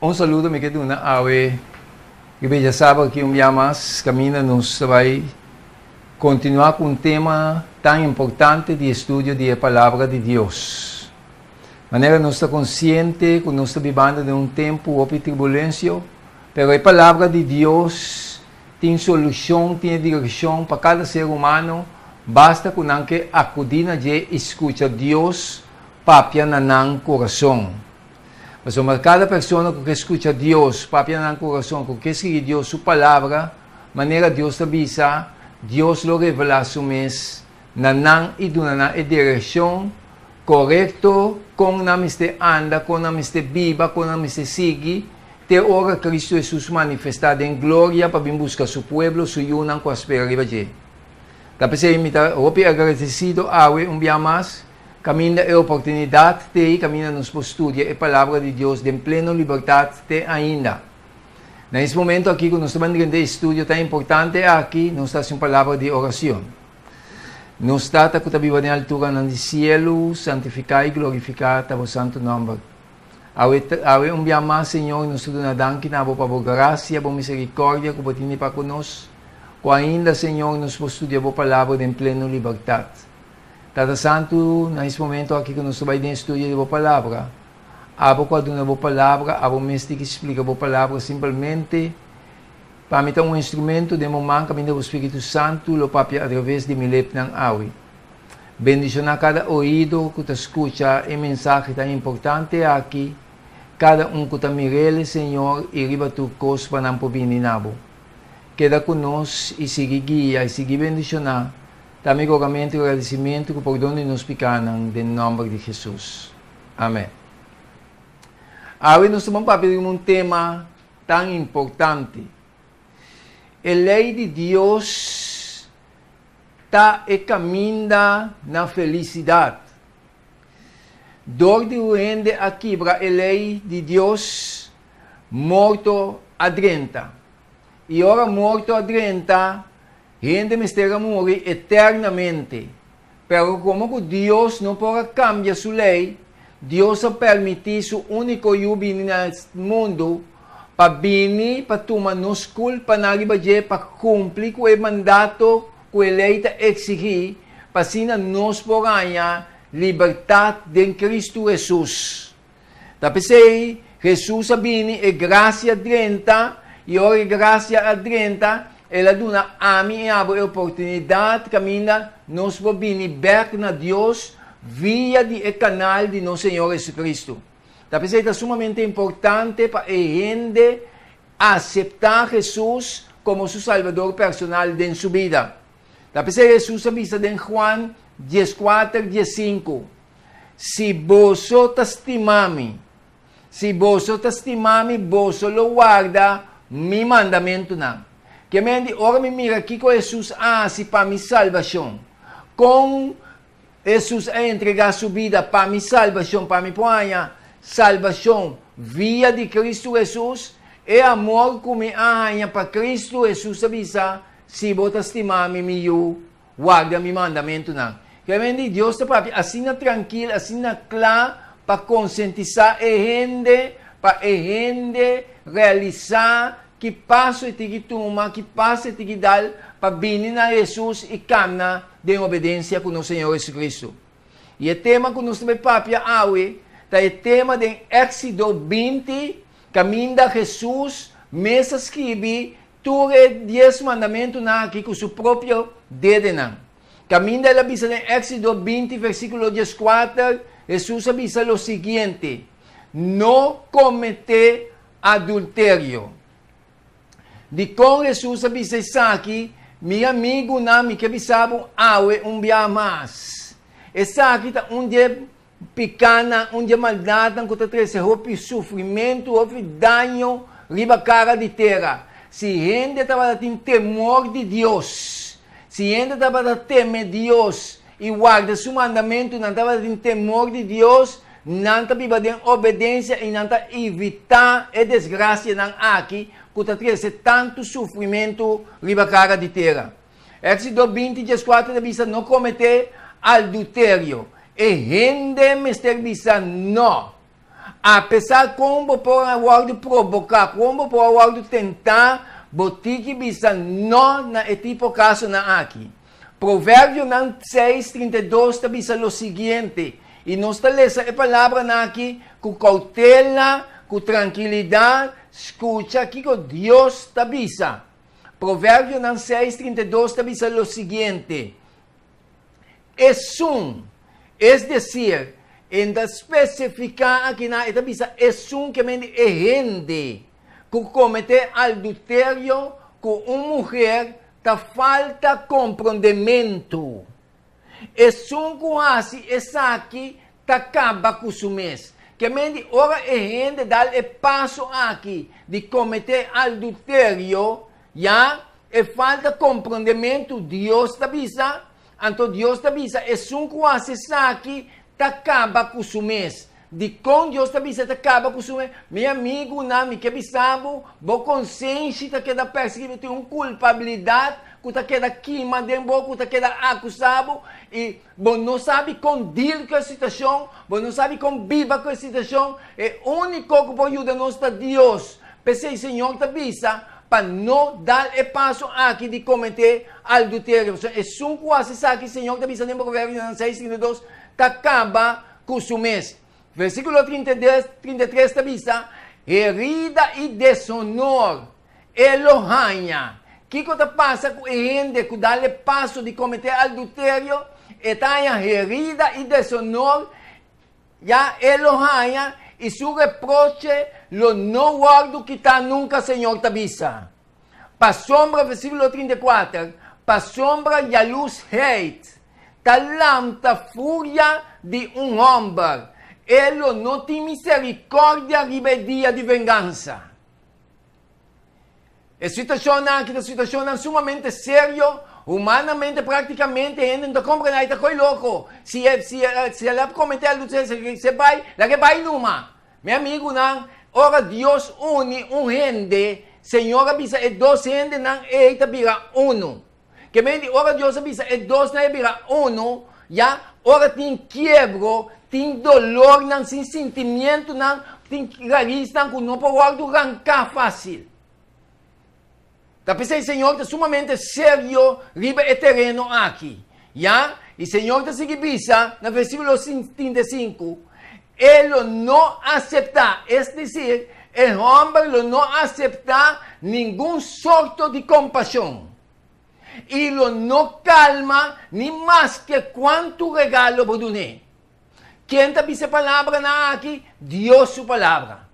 Un saludo mi ke duna awe riba e djasabra aki un bia mas kaminda nos ta bai kontinuá ku un tema tan importante di estudio di e Palabra di Dios. Manera nos ta konsiente ku nos ta bibando den un tempu hopi tribulensio, pero e Palabra di Dios tin solushon, tin e direkshon pa kada ser humano, basta ku nan ke akudí na dje i skucha Dios papia na nan kurason. Pasobra kada persona ku ke skucha Dios papia na nan kurason, ku ke sigui Dios su Palabra, manera Dios ta bisa, Dios lo revelá su mes na nan i duna nan e direkshon korekto kon nan mester anda, kon nan mester biba, kon nan mester sigui te ora Kristu Hesus manifestá den gloria pa bin buska su pueblo, su yunan ku a spera riba dje. Ta p'esei mi ta hopi agradesido awe un bia mas kaminda e oportunidat t'ei kaminda nos por studia e Palabra di Dios den pleno libertat te ainda. Na es momento aki ku nos ta ban drenta e estudio tan importante aki, nos ta hasi un palabra di oracion. Nos Tata ku ta biba den alturanan di sielu, santifiká i glorifiká ta bo santu nòmber. Awe, awe un bia mas, Señor, nos ta duna danki na bo pa bo grasia, bo miserikòrdia ku bo tene pa ku nos, ku ainda, Señor, nos por studia bo Palabra den pleno libertat. Tata Santu, na es momento aki ku nos ta bai den estudio di bo Palabra, abo ku a duna bo Palabra, abo mes tin ki splika bo Palabra simpelmente, Pa mi ta un instrumento den bo man kaminda bo Spiritu Santu lo papia atraves di mi lepnan awe. Bendishoná kada oido ku ta skucha e mensahe tan importante aki, kada un ku ta mir'el, Señor, i riba tur kos pa nan por bini na bo. Keda ku nos i sigui guia i sigui bendishoná, ta mi rogamentu i agradesimentu ku pordon di nos pikanan den nòmber di Hesus. Amèn. Awe nos ta ban papia riba un tema tan importante. E lei di Dios ta e kaminda na felisidat. Dor di un hende a kibra e lei di Dios, morto a drenta. I ora morto a drenta, hende mester a muri eternamente. Pero komo ku Dios no por a kambia su lei, Dios a permití su úniko Yu bini na mundu pa bini pa tuma nos kulpanan riba dje pa kumpli ku e mandato ku e lei ta eksigí pa asina nos por haña libertat den Kristu Hesus. Ta p'esei Hesus a bini, e grasia a drenta, i ora e grasia a drenta, el a duna ami i abo e oportunidat kaminda nos por bini bèk na Dios via di e kanal di nos Señor Jesucristo. Ta p'esei ta sumamente importante pa e hende aseptá Hesus komo su Salbador personal den su bida. Ta p'esei Hesus a bisa den Juan dieskuater diesinku, Si boso ta stima mi, si boso ta stima mi, boso lo warda mi mandamentunan. Ke men di ora mi mira kiko Hesus a hasi pa mi salbashon, kon Hesus a entregá su bida pa mi salbashon, pa mi por haña salbashon via di Kristu Hesus, e amor ku mi a haña pa Kristu, Hesus a bisa, Si bo ta stima mi, mi yu, Warda mi mandamentunan. Kèmen di Dios ta papia asina trankil, asina kla pa konsientisá e hende, pa e hende realisá ki paso e tin ki tuma, ki paso e tin ki dal pa bini na Hesus i kamna den obedensia ku nos Señor Jesucristo. I e tema ku nos ta bai papia awe ta e tema den Éksido 20, kaminda Hesus mes a skibi Tur e dies mandamentunan aki ku su propio dedenan. Kaminda el a bisa den Éksido 20 versíkulo 14, Hesus a bisa lo siguiente, No kometé adulterio. Dikon Hesus a bisa esaki? Mi amigunan, mi ke bisa bo awe un bia mas. Esaki ta un di e Pikánan, un dje maldatnan ku ta trese hopi sufrimentu, hopi daño riba kara di tera. Si hende tabata tin temor di Dios, si hende tabata teme Dios i warda su mandamentunan, tabata tin temor di Dios, nan ta biba den obedensia i nan ta evitá e desgrasianan aki ku ta trese tantu sufrimentu riba kara di tera. Éxodo 20, 14 ta bisa, No kometé alduterio. E hende mester bisa nò. Apesar kon bo por a wòrdu proboká, kon bo por a wòrdu tentá, bo tin ki bisa nò na e tipo kasonan aki. Proverbionan seis, 32 ta bisa lo siguiente, i nos ta lesa e palabranan aki ku koutela, ku trankilidat, skucha kiko Dios ta bisa. Proverbionan seis, 32 ta bisa lo siguiente, Esun, es desir, e ta spesifiká akinan, e ta bisa esun ke men di e hende ku kometé alduterio ku un muher ta falta komprondementu. Esun ku hasi esaki ta kaba ku su mes. Ke men di ora e hende dal e paso aki di kometé alduterio, ya, e falta komprondementu, Dios ta bisa, anto Dios ta bisa esun ku hasi esaki ta kaba ku su mes. Dikon Dios ta bisa ta kaba ku su mes? Mi amigunan, mi ke bisa bo, bo konsenshi ta keda persiguí bo, tin un kulpabilidat ku ta keda kima den bo, ku ta keda akusá bo, i bo no sabi kon deal ku e situashon, bo no sabi kon biba ku e situashon. E úniko ku por yuda nos ta Dios. P'esei Señor ta bisa pa no dal e paso aki di kometé alduterio, pasobra esun ku hasi esaki, Señor ta bisa den Proverbionan seis, 32, ta kaba ku su mes. Versíkulo 33 ta bisa, Herida i desonor e lo haña. Kiko ta pasa ku e hende ku dal e paso di kometé alduterio? E ta haña herida i desonor, ya e lo haña, i su reproche lo no wòrdu kitá nunka, Señor ta bisa. Pasobra, versíkulo 34, pasobra yalusheid ta lanta furia di un hòmber, e lo no tin miserikòrdia riba e dia di vengansa. E situashonnan aki ta situashonnan sumamente serio, humanamente praktikamente hende no ta komprendé, ai ta koi loko, si e si e si el a kometé algu se bai, laga e bai numa. Mi amigunan, ora Dios uni un hende, Señor a bisa e dos hendenan ei ta bira unu. Ke men di ora Dios a bisa e dosnan ei bira unu, ya, ora tin kiebro, tin dolornan, sin sintimientunan, tin raisnan ku no por wòrdu ranká fásil. Ta p'esei Señor ta sumamente serio riba e tereno aki. Ya, i Señor ta sigui bisa na versíkulo 35, E lo no aseptá, es desir, e hòmber lo no aseptá ningun sorto di kompashon, i lo no kalma ni maske kuantu regalo bo dun'é. Ken ta bisa e palabranan aki? Dios su palabra.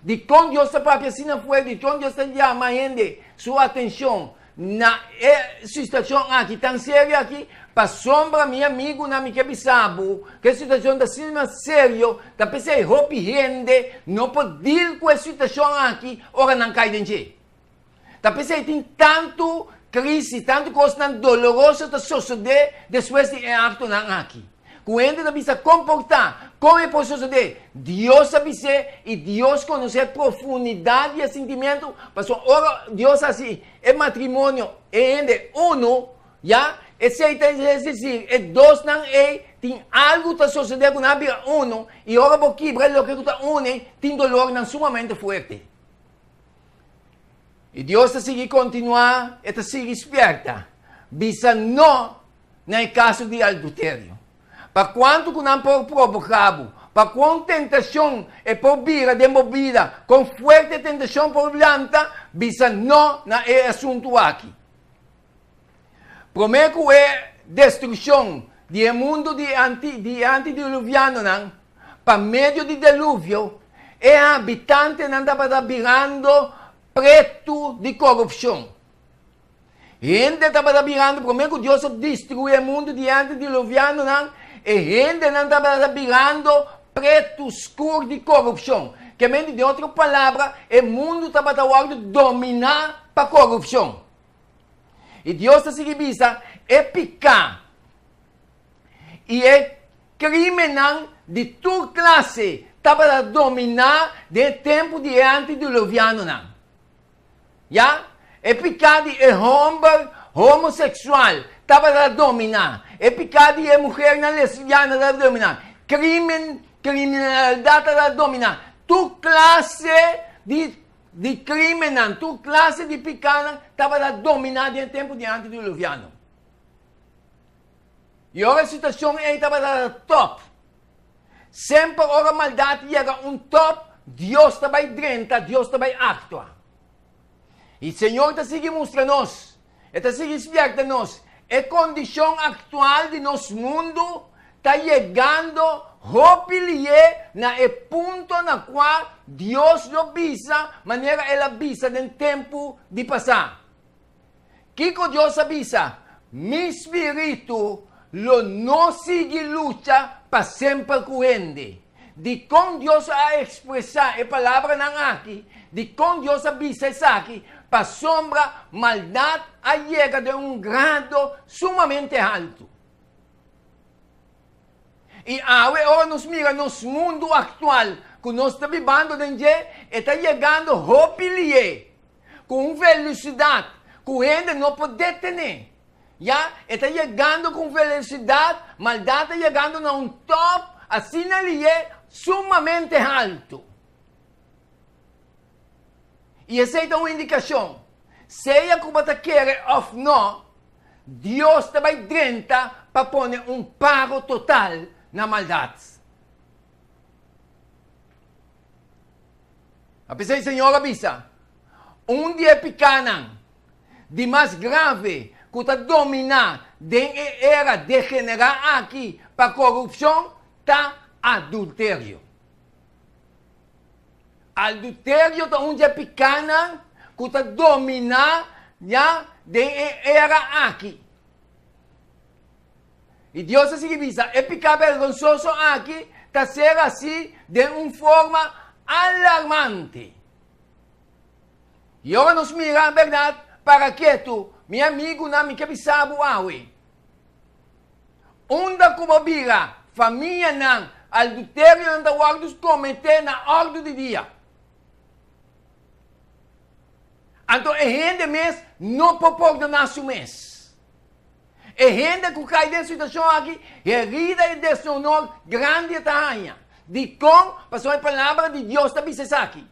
Dikon Dios ta papia asina fuerte? Dikon Dios ta yama hende su atenshon na e situashon aki tan serio aki? Pasobra, mi amigunan, mi ke bisa bo ku e situashon ta asina serio, ta p'esei hopi hende no por deal ku e situashon aki ora nan kai den dje. Ta p'esei tin tantu crisis, tantu cosnan doloroso ta sosode despues di e actonan aki. Cu hende ta bisa comporta, con e por sosode? Dios a bis'é y Dios conoce e profundidad di e sentimiento, pasobra ora Dios haci e matrimonio e hende uno, ya, esey ta es decir, e dosnan ey tin algo ta sosode cu nan a bira uno y ora bo kibra loke cu ta une, tin dolornan sumamente fuerte. I Dios ta sigui kontinuá, e ta sigui spièrta, bisa no na e kaso di adulterio. Pa kuantu ku nan por provoká bo, pa kon tentashon e por bira den bo bida, kon fuerte e tentashon por lanta, bisa no na e asuntu aki. Promé ku e destrukshon di e mundu di e antidiluvianonan pa medio di deluvio, e habitantenan tabata birando pretu di korupshon. Hende tabata birando, promé ku Dios a destruí e mundu di e antidiluvianonan, e hendenan tabata birando pretu skur di korupshon. Ke men di, den otro palabra, e mundu tabata wòrdu dominá pa korupshon. I Dios ta sigui bisa, E piká i e krímennan di tur klase tabata dominá den e tempu di e antidiluvianonan. Ya, e piká di e hòmber homoseksual tabata dominá, e piká di e muhernan lesbiana tabata dominá, krímen, kriminalidat tabata dominá. Tur klase di di krímennan, tur klase di pikánan tabata dominá den e tempu di antidiluviano. I ora e situashon ei tabata tòp, semper ora maldat yega un tòp, Dios ta bai drenta, Dios ta bai aktua. I Señor ta sigui mustra nos, E ta sigui spièrta nos, e kondishon aktual di nos mundu ta yegando hopi lié na e punto na kua Dios lo bisa manera El a bisa den tempu di pasá. Kiko Dios a bisa? Mi spiritu lo no sigui lucha pa semper ku hende. Dikon Dios a ekspresá e palabranan aki? Dikon Dios a bisa esaki? Pasobra maldat a yega den un grado sumamente haltu. I awe ora nos mira nos mundu aktual ku nos ta bibando den dje, e ta yegando hopi lié, ku un velosidat ku hende no por detené. Ya, e ta yegando ku un velosidat, maldat ta yegando na un tòp asina lié sumamente haltu. I esei ta un indikashon, sea ku bo ta kere òf nò, Dios ta bai drenta pa pone un paro total na maldat. A p'esei Señor a bisa, Un di e pikánan di mas grave ku ta dominá den e era degenerá aki pa korupshon ta adulterio. Adulterio ta un dje pikánan ku ta dominá ya den e era aki. I Dios a sigui bisa, E piká bergonsoso aki ta ser hasí den un forma alarmante. I ora nos mira, bèrdat, para ketu, mi amigunan, mi ke bisa bo awe, Unda ku bo bira, famianan, adulterionan ta wòrdu kometé na òrdu di dia. Anto e hende mes no por pordoná su mes. E hende ku kai den situashon aki, herida i desonor grandi e ta haña. Dikon? Pasobra e Palabra di Dios ta bisa esaki.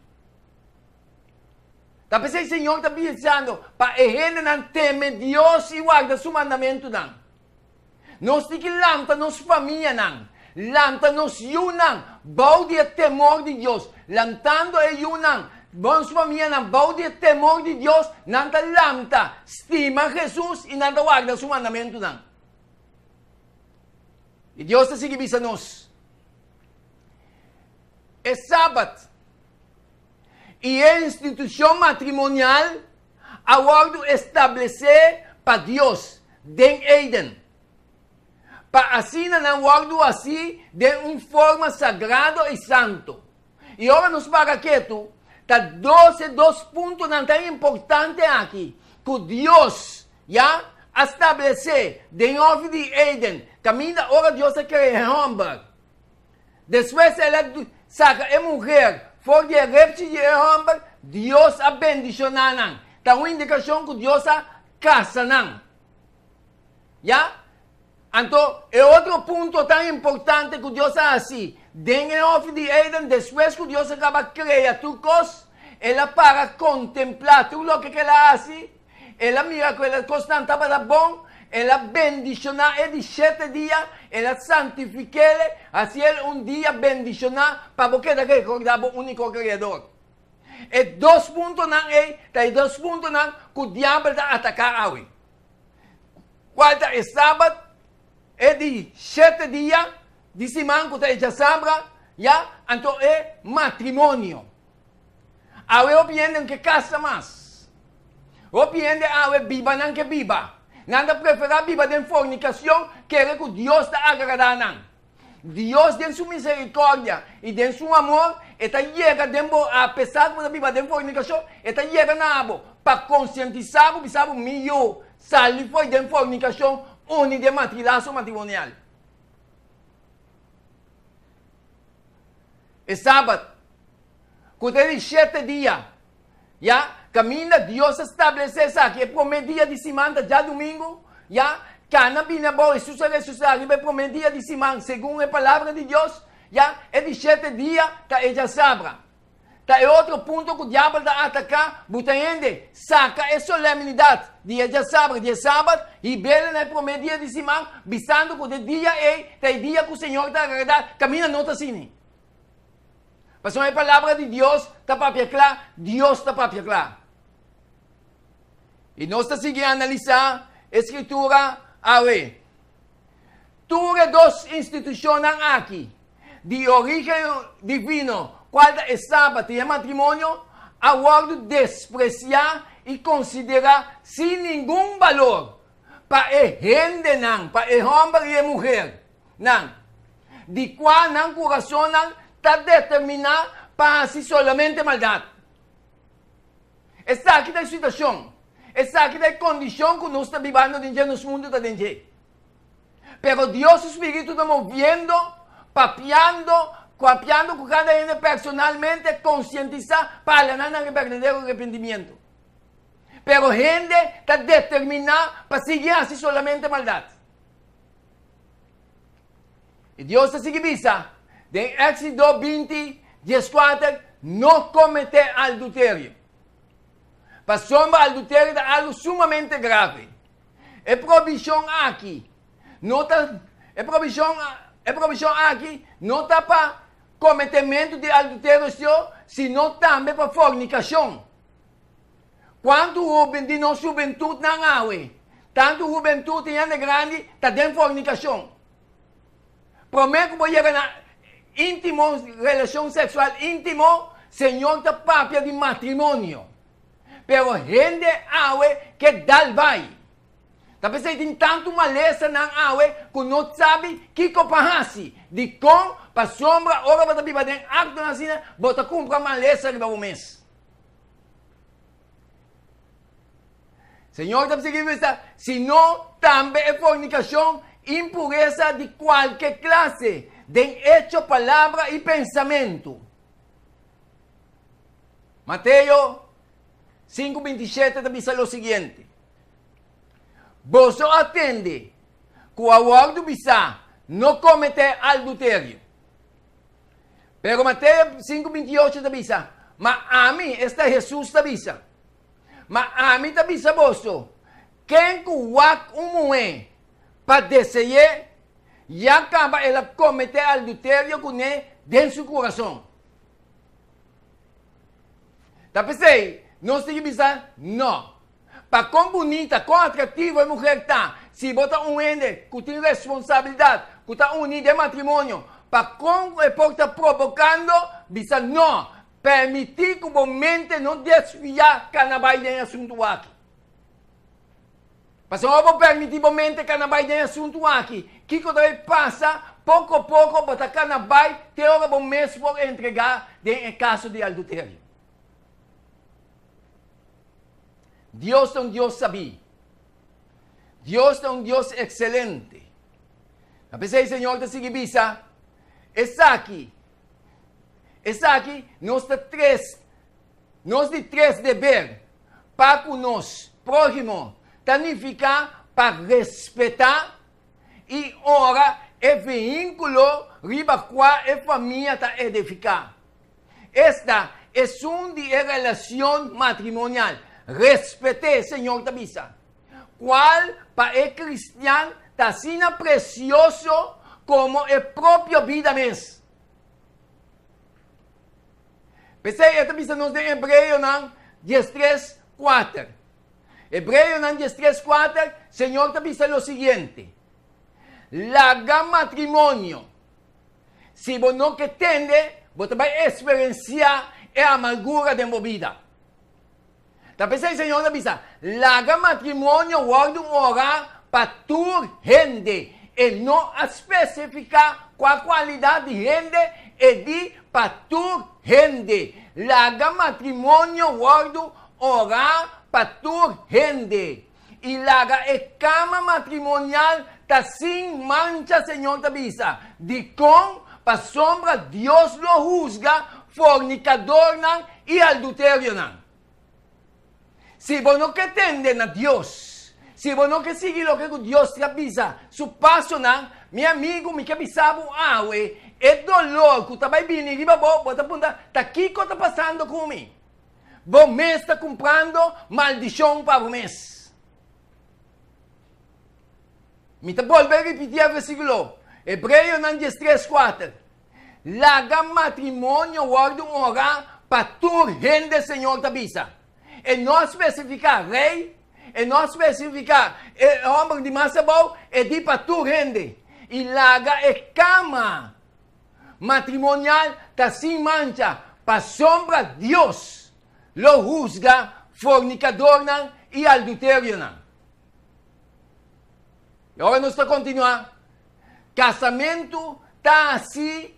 Ta p'esei Señor ta bisando pa e hendenan teme Dios i warda su mandamentunan. Nos tin ki lanta nos famianan, lanta nos yunan bou di e temor di Dios. Lantando e yunan, nos famianan bou di e temor di Dios, nan ta lanta, stima Jesus i nan ta warda su mandamentunan. I Dios ta sigui bisa nos, E Sabat i e institushon matrimonial a wòrdu establesé pa Dios den Eden, pa asina nan wòrdu hasí den un forma sagrado i santu. I ora nos para ketu, ta dos e dos puntonan tan importante aki ku Dios ya a stablesé den hòfi di Eden, kaminda ora Dios a krea e hòmber, Despues el a saka e muher for di e repchi di e hòmber, Dios a bendishoná nan. Ta un indikashon ku Dios a kasa nan. Ya? Anto, e otro punto tan importante ku Dios a hasi den e hòfi di Eden, despues ku Dios a kaba krea tur kos, el a para kontemplá tur loke ku el a hasi, El a mira ku e kosnan tabata bon, el a bendishoná e di shete dia, el a santifik'é, hasiel un dia bendishoná pa bo keda rekordá bo úniko Kreador. E dos puntonan ei ta e dos puntonan ku diabel ta ataká awe. Kual ta e Sabat, e di shete dia di siman ku ta e djasabra, ya, anto e matrimonio. Awe hopi hende no ke kasa mas. Hopi hende awe biba nan ke biba. Nan ta preferá biba den fornikashon kere ku Dios ta agradá nan. Dios den su miserikòrdia i den su amor e ta yega den bo apesar ku bo ta biba den fornikashon e ta yega na bo pa konsientisá bo bisa bo mi yu sali fo'i den fornikashon uni den matrilaso matrimonial. E Sabat, ku ta e di shete dia, ya, kaminda Dios a stablesé esaki, e promé dia di siman ta djadumingu, ya, kana bini abou, Hesus a resusitá riba e promé dia di siman, segun e palabra di Dios, ya, e di shete dia ta e djasabra. ta e otro punto ku diabel ta ataká buta hende, saka e solemnidat di e djasabra di e sabat i bele na e promé dia di siman, bisando ku e dia ei ta e dia ku Señor ta agradá, kaminda no ta asina. Pasobra e palabra di Dios ta papia kla, Dios ta papia kla. I nos ta sigui analisá e Skritura awe. Tur e dos institushonnan aki, di orígen divino, kual ta e Sabat i e matrimonio, a wòrdu despresiá i konsiderá sin ningun balor pa e hendenan, pa e hòmber i e muhernan, di kua nan kurasonnan ta determiná pa hasi solamente maldat. Esaki ta e situashon. Esaki ta e kondishon ku nos ta bibando den dje, nos mundu ta den dje. Pero Dios su spiritu ta moviendo, papiando, papiando ku kada hende personalmente, konsientisá pa hala nan nan e berdadero arepentimiento. Pero hende ta determiná pa sigui hasi solamente maldat. I Dios ta sigui bisa den Éxodo 20, 14, No kometé alduterio. Pasobra alduterio ta algu sumamente grave. E provishon aki no ta e provishon e provishon aki no ta pa kometementu di alduterio so, sino tambe pa fornikashon. Kuantu hoben di nos hubentutnan awe, tantu hubentut i hende grandi, ta den fornikashon? Promé ku bo yega na íntimo, relashon seksual íntimo, Señor ta papia di matrimonio. Pero hende awe ke dal bai. Ta p'esei tin tantu malesanan awe ku no sabi kiko pa hasi. Dikon? Pasobra ora bo ta biba den aktonan asina, bo ta kumpra malesa riba bo mes. Señor ta sigui bisa, sino tambe e fornicacion, impuresa di cualke clase, den hecho, palabra y pensamentu. Mateo 5:27 ta bisa lo siguiente, Boso a tende cu a wordu bisa, no comete alduterio. Pero Mateo 5:28 ta bisa, Ma ami, esta Hesus ta bisa, ma ami ta bisa boso, ken ku wak un muhé pa dese'é, ya kaba el a kometé alduterio kuné den su kurason. Ta p'esei nos tin ki bisa no. Pa kon bunita, kon atraktivo e muher ta, si bo ta un hende ku tin responsabilidat, ku ta uní den matrimonio, pa kon ku e por ta probokando, bisa no. Permití ku bo mente no desviá kana bai den e asuntu aki. Pasobra ora bo permití bo mente kana bai den e asuntu aki, kiko ta bai pasa? Poko poko bo ta kana bai te ora bo mes por entregá den e kaso di alduterio. Dios ta un Dios sabí. Dios ta un Dios ekselente. Ta p'esei Señor ta sigui bisa, Esaki, esaki nos ta tres, nos di tres deber pa ku nos próhimo ta nifiká pa respetá i ora e vehínkulo riba kua e famia ta edifiká. Esta esun di e relacion matrimonial. Respet'é, Señor ta bisa. Cual pa e cristian ta asina precioso como e propio bida mes. P'esei e ta bisa nos den Hebreonan 13, 4. Hebreonan 13, 4, Señor ta bisa lo siguiente, Laga matrimonio Si bo no ke tende, bo ta bai eksperensiá e amargura den bo bida. Ta p'esei Señor ta bisa, Laga matrimonio wòrdu orá pa tur hende. E no a spesifiká kua kualidat di hende, e di pa tur hende. Laga matrimonio wòrdu orá pa tur hende. I laga e kama matrimonial ta sin mancha, Señor ta bisa. Dikon? Pasobra Dios lo husga fornikadornan i alduterionan. Si bo no ke tende na Dios, si bo no ke sigui loke ku Dios ta bisa, su pasonan, mi amigu, mi ke bisa bo awe, E dolor ku ta bai bini riba bo, bo ta puntra, Ta kiko ta pasando ku mi? Bo mes ta kumprando maldishon pa bo mes. Mi ta bolbe ripití e versíkulo, Hebreonan diestres kuater, Laga matrimonio wòrdu honrá pa tur hende, Señor ta bisa. E no a spesifiká rei, e no a spesifiká e hòmber di mas abou, e di pa tur hende. I laga e kama matrimonial ta sin mancha, pasobra Dios lo husga fornikadornan i alduterionan. I ora nos ta kontinuá, kasamentu ta hasi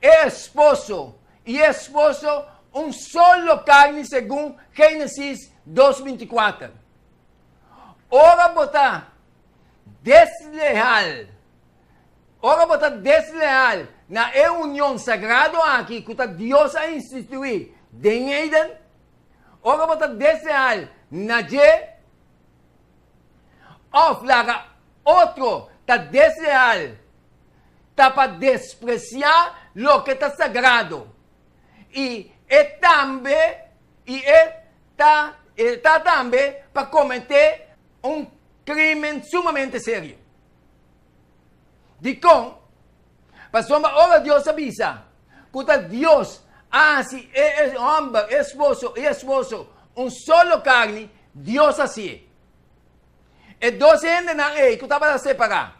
e esposo i e esposo un solo karni segun Génesis dos bintikuater. Ora bo ta desleal, ora bo ta desleal na e union sagrado aki ku ta Dios a instituí den Eden, ora bo ta desleal na dje, Òf laga otro ta desleal ta pa despresiá loke ta sagrado, i e tambe i e ta e ta tambe pa kometé un krímen sumamente serio. Dikon? Pasobra ora Dios a bisa ku ta Dios a hasi e hòmber, e esposo i esposo un solo karni, Dios hasié. E dos hendenan ei ku tabata separá,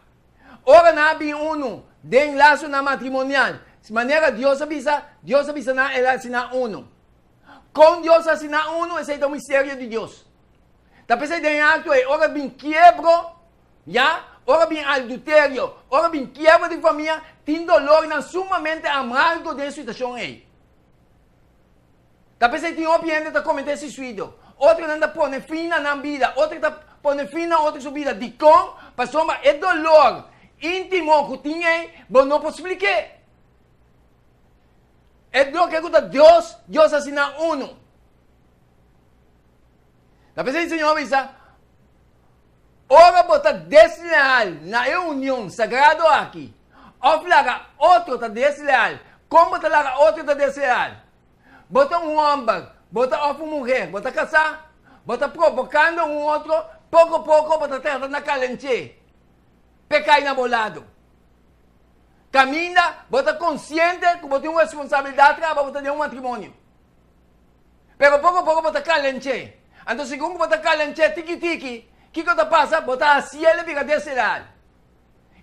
ora nan a bin unu den lasonan matrimonial, manera Dios a bisa, Dios a bisa nan el a hasi nan unu. Kon Dios a hasi nan unu, esei ta un misterio di Dios. Ta p'esei den e akto ei, ora bin kiebro, Ya, ora bin alduterio, ora bin kiebra di famia, tin dolornan sumamente amargo den e situashon ei. Ta p'esei tin hopi hende ta kometé suisidio, otronan ta pone fin na nan bida, otro ta pone fin na otro su bida. Dikon? Pasobra e dolor íntimo ku tin ei, bo no por splik'é. E loke ku ta Dios, Dios hasi nan unu. Ta p'esei Señor a bisa, Ora bo ta desleal na e union sagrado aki, òf laga otro ta desleal, kon bo ta laga otro ta desleal? Bo ta un hòmber, bo ta òf un muher, bo ta kasá, bo ta provokando un otro, poko poko bo ta trata na kalench'é p'e kai na bo lado. Kaminda bo ta konsiente ku bo tin un responsabilidat kaba bo ta den un matrimonio. Pero poko poko bo ta kalench'é. Anto segun ku bo ta kalench'é tiki tiki, kiko ta pasa? Bo ta hasiel e bira desleal.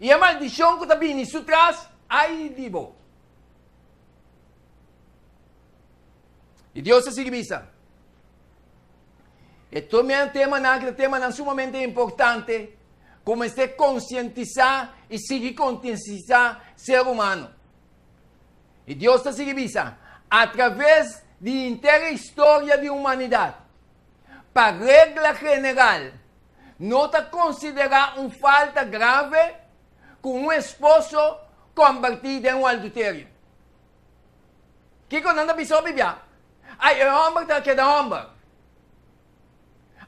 I e maldishon ku ta bini su tras, ai di bo! I Dios ta sigui bisa, E temanan aki ta temanan sumamente importante ku mester konsientisá i sigui konsientisá ser humano. I Dios ta sigui bisa, Atraves di henter e historia di humanidat, pa regla general, no ta konsiderá un falta grave ku un esposo kombertí den un alduterio. Kiko nan ta bisa hopi bia? Ai, e hòmber ta keda hòmber.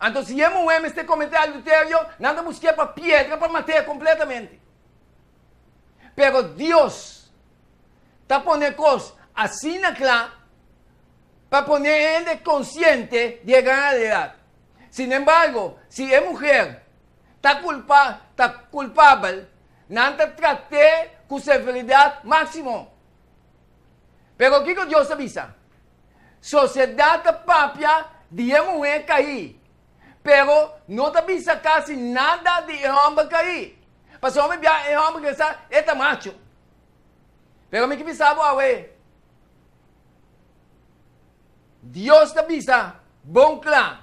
Anto si e muhé mester kometé alduterio, nan ta busk'é pa piedra pa mat'é kompletamente. Pero Dios ta pone kos asina kla pa pone hende konsiente di e gran realidat. Sinembargo, si e muher ta kulpa ta kulpabel, nan ta trat'é ku severidat máksimo. Pero kiko Dios ta bisa? Sosiedat ta papia di e muher kaí, pero no ta bisa kasi nada di e hòmber kaí. Pasobra mi bia e hòmber ke sa e ta macho. Pero mi ke bisa bo awe, Dios ta bisa bon kla,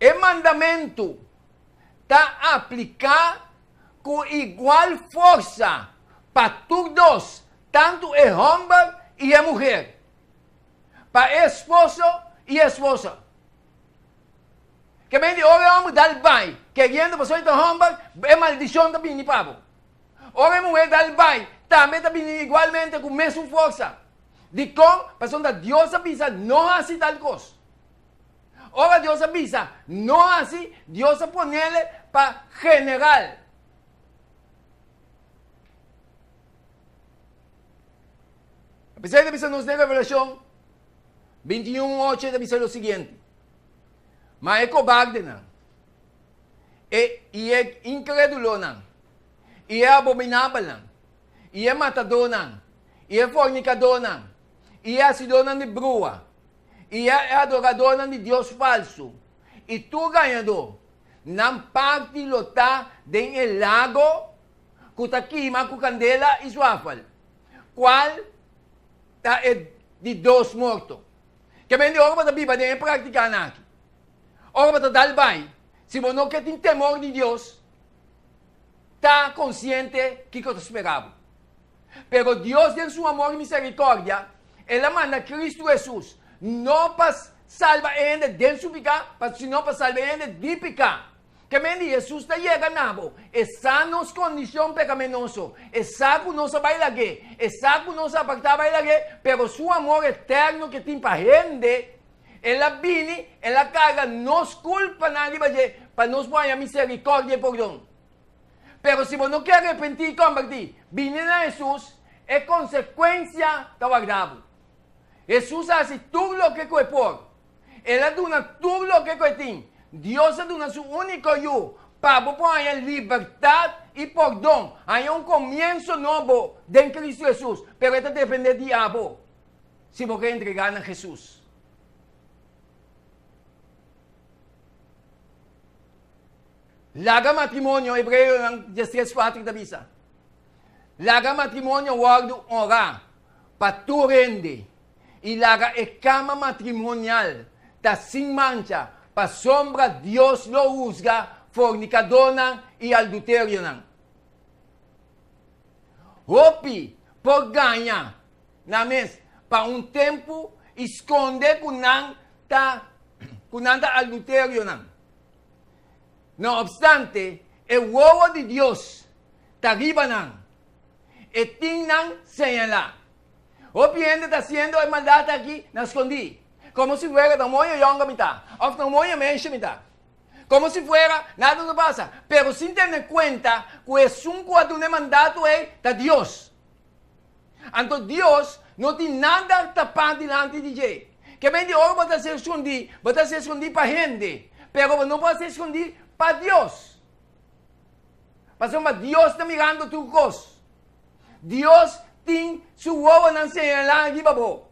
e mandamentu ta apliká ku igual forsa pa tur dos, tantu e hòmber i e muher, pa e esposo i e esposa. Ke men di ora e hòmber dal bai keriendo pasobra e ta hòmber, e maldishon ta bini pa bo. Ora e muhé dal bai, tambe ta bini igualmente ku mesun forsa. Dikon? Pasobra Dios a bisa no hasi tal kos. Ora Dios a bisa no hasi, Dios a ponele pa general. P'esei ta bisa nos den Revelashon 21, 8 ta bisa lo siguiente, Ma e kobardenan, e i e inkredulonan, i e abominabelnan, i e matadónan, i e fornikadónan, i e hasidónan di brua, i e adoradónan di dios falsu, i tur gañadó, nan parti lo ta den e lago ku ta kima ku kandela i suafel, kual ta e di dos morto. Ke men di ora bo ta biba den e práktikanan aki, ora bo ta dal bai, si bo no ke tin temor di Dios, ta konsiente kiko ta spera bo. Pero Dios den su amor i miserikòrdia, El a manda Kristu Hesus, no pa salba e hende den su piká, sino pa salba e hende di piká. Ke men di Hesus ta yega na bo, e sa nos kondishon pekamenoso, e sa ku nos a bai lag'é, e sa ku nos a apartá bai lag'é, pero su amor eterno ke tin pa hende, el a bini, el a karga nos kulpanan riba dje pa nos por haña miserikòrdia i pordon. Pero si bo no ke arepentí i kombertí, bini na Hesus, e konsekuensia ta warda bo. Hesus a hasi tur loke ku e por. El a duna tur loke ku e tin. Dios a duna su úniko Yu pa bo por haña libertat i pordon, haña un komienso nobo den Kristu Hesus. Pero e ta dependé di abo si bo ke entregá na Hesus. Laga matrimonio, Hebreonan 13, 4 ta bisa, Laga matrimonio wòrdu onrá pa tur hende i laga e kama matrimonial ta sin mancha, pasobra Dios lo husga fornikadónan i alduterionan. Hopi por gaña nan mes pa un tempu i skonde ku nan ta ku nan ta alduterionan. No opstante, e wowo di Dios ta riba nan. E tin nan señalá. Hopi hende ta hasiendo e maldat aki na skondí, komo si fuera ta un moña yònga mi ta òf ta un moña mensha mi ta. Komo si fuera nada no ta pasa, pero sin tene kuenta ku esun ku a duna e mandato ei ta Dios. Anto Dios no tin nada tapá dilanti di dje. Ke men di ora bo ta ser skondí, bo ta ser skondí pa hende, pero bo no por ser skondí pa Dios. Pasobra Dios ta mirando tur kos. Dios tin su wowonan señalá riba bo.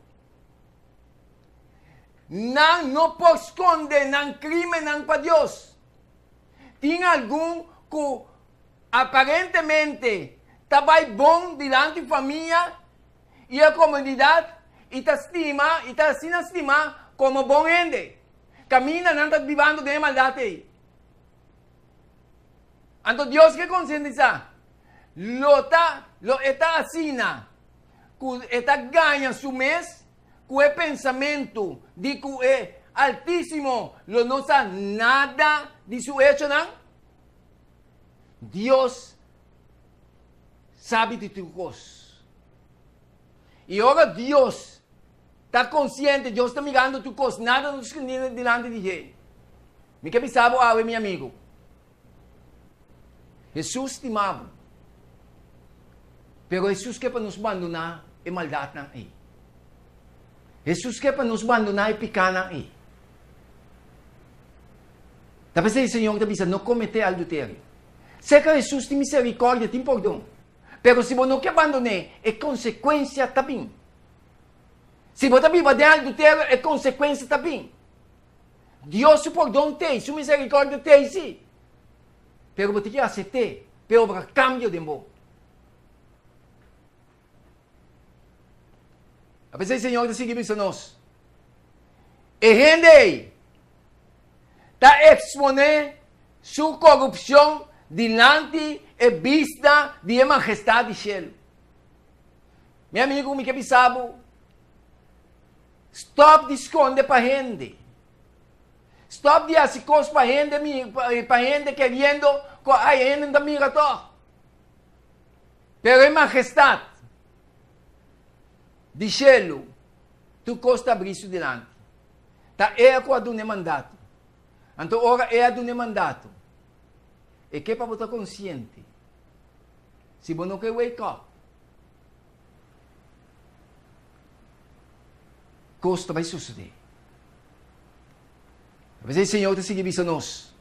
Nan no por skonde nan krímennan pa Dios. Tin algun ku aparentemente ta bai bon dilanti famia i e komunidat i ta stima i ta asina stimá komo bon hende. Kaminda nan ta bibando den e maldat ei. Anto Dios ke konsientisá lo ta lo e ta asina ku e ta gaña su mes ku e pensamentu di ku e Altísimo lo no sa nada di su echonan? Dios sabi di tur kos. I ora Dios ta konsiente, Dios ta mirando tur kos, nada no ta skondí dilanti di dje. Mi ke bisa bo awe, mi amigu, Hesus stima bo, pero Hesus ke pa nos bandoná e maldatnan ei. Hesus ke pa nos bandoná e pikánan ei. Ta p'esei Señor ta bisa, No kometé alduterio. Serka Hesus tin miserikòrdia, tin pordon. Pero si bo no ke bandon'é, e konsekuensia ta bin. Si bo ta biba den alduterio, e konsekuensia ta bin. Dios su pordon t'ei, su miserikòrdia t'ei, sí. Pero bo tin ke asept'é p'e obra kambio den bo. A p'esei Señor ta sigui bisa nos, E hende ei ta eksponé su korupshon dilanti e bista di e Mahestat di shelu. Mi amigu, mi ke bisa bo, Stòp di skonde pa hende. Stòp di hasi kos pa hende pa hende keriendo ku ai e hende no ta mira tòg. Pero e Mahestat di shelu tur kos ta abrí su dilanti. Ta E ku a duna e mandato. Anto ora E a duna e mandato, E ke pa bo ta konsiente. Si bo no ke wake up. Kos ta bai sosodé. P'esei Señor ta sigui bisa nos,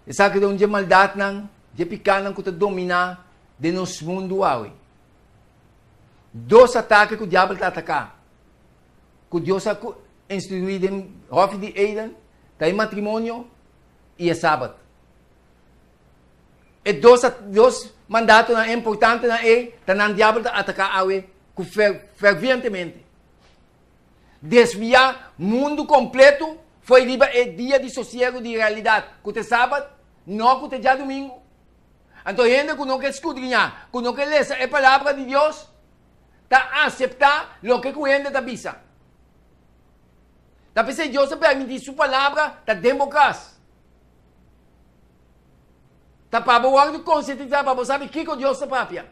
Esaki ta un dje maldatnan, dje pikánan ku ta dominá den nos mundu awe. Dos atake ku diabel ta ataká, ku Dios a instituí den Hòfi di Eden, ta e matrimonio i e Sabat. E dos dos mandatonan importantenan ei ta nan diabel ta ataká awe ku fervientemente. Desviá mundu kompletu fo'i riba e dia di sosiegu di realidat ku ta e Sabat, no ku ta e djadumingu. Anto hende ku no ke skudriñá, ku no ke lesa e Palabra di Dios, ta aseptá loke ku hende ta bisa. Ta p'esei Dios a permití su Palabra ta den bo kas. Ta pa bo wòrdu konsientisá, pa bo sabi kiko Dios ta papia.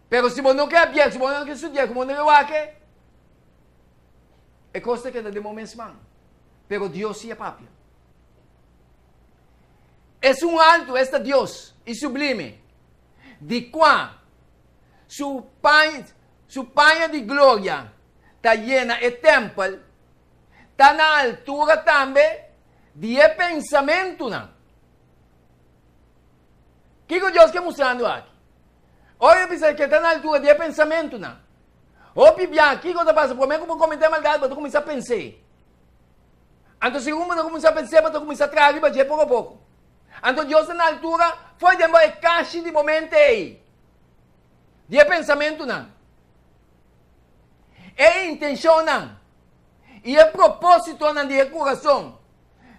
Pero si bo no ke abier, si bo no ke studia, ku bo no ke wak, e kos ta keda den bo mes man. Pero Dios si a papia. Esun altu, esta Dios, i sublime, di kua su paña, su paña di gloria ta yena e tèmpel, ta na altura tambe di e pensamentunan. Kiko Dios ke mustrando aki? Ora e bisa ke ta na altura di e pensamentunan. Hopi bia, kiko ta pasa? Promé ku bo kometé maldat, bo ta kuminsá pens'é. Anto segun bo ta kuminsá pens'é, bo ta kuminsá traha riba dje poko poko. Anto Dios ta na altura for den bo e kashi di bo mente ei, di e pensamentunan, e intenshonnan i e propósitonan di e kurason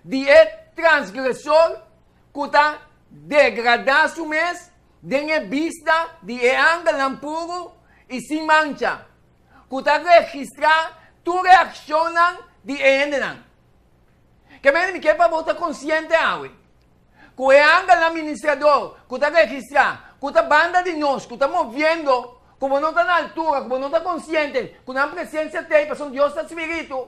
di e transgresor ku ta degradá su mes den e bista di e angelnan puru i sin mancha, ku ta registrá tur e akshonnan di e hendenan. Ke mende mi ke pa bo ta konsiente awe, ku e angelnan ministrador ku ta registrá, ku ta banda di nos, ku ta moviendo, ku bo no ta na altura, ku bo no ta konsiente ku nan presensia t'ei, pasobra Dios ta spiritu.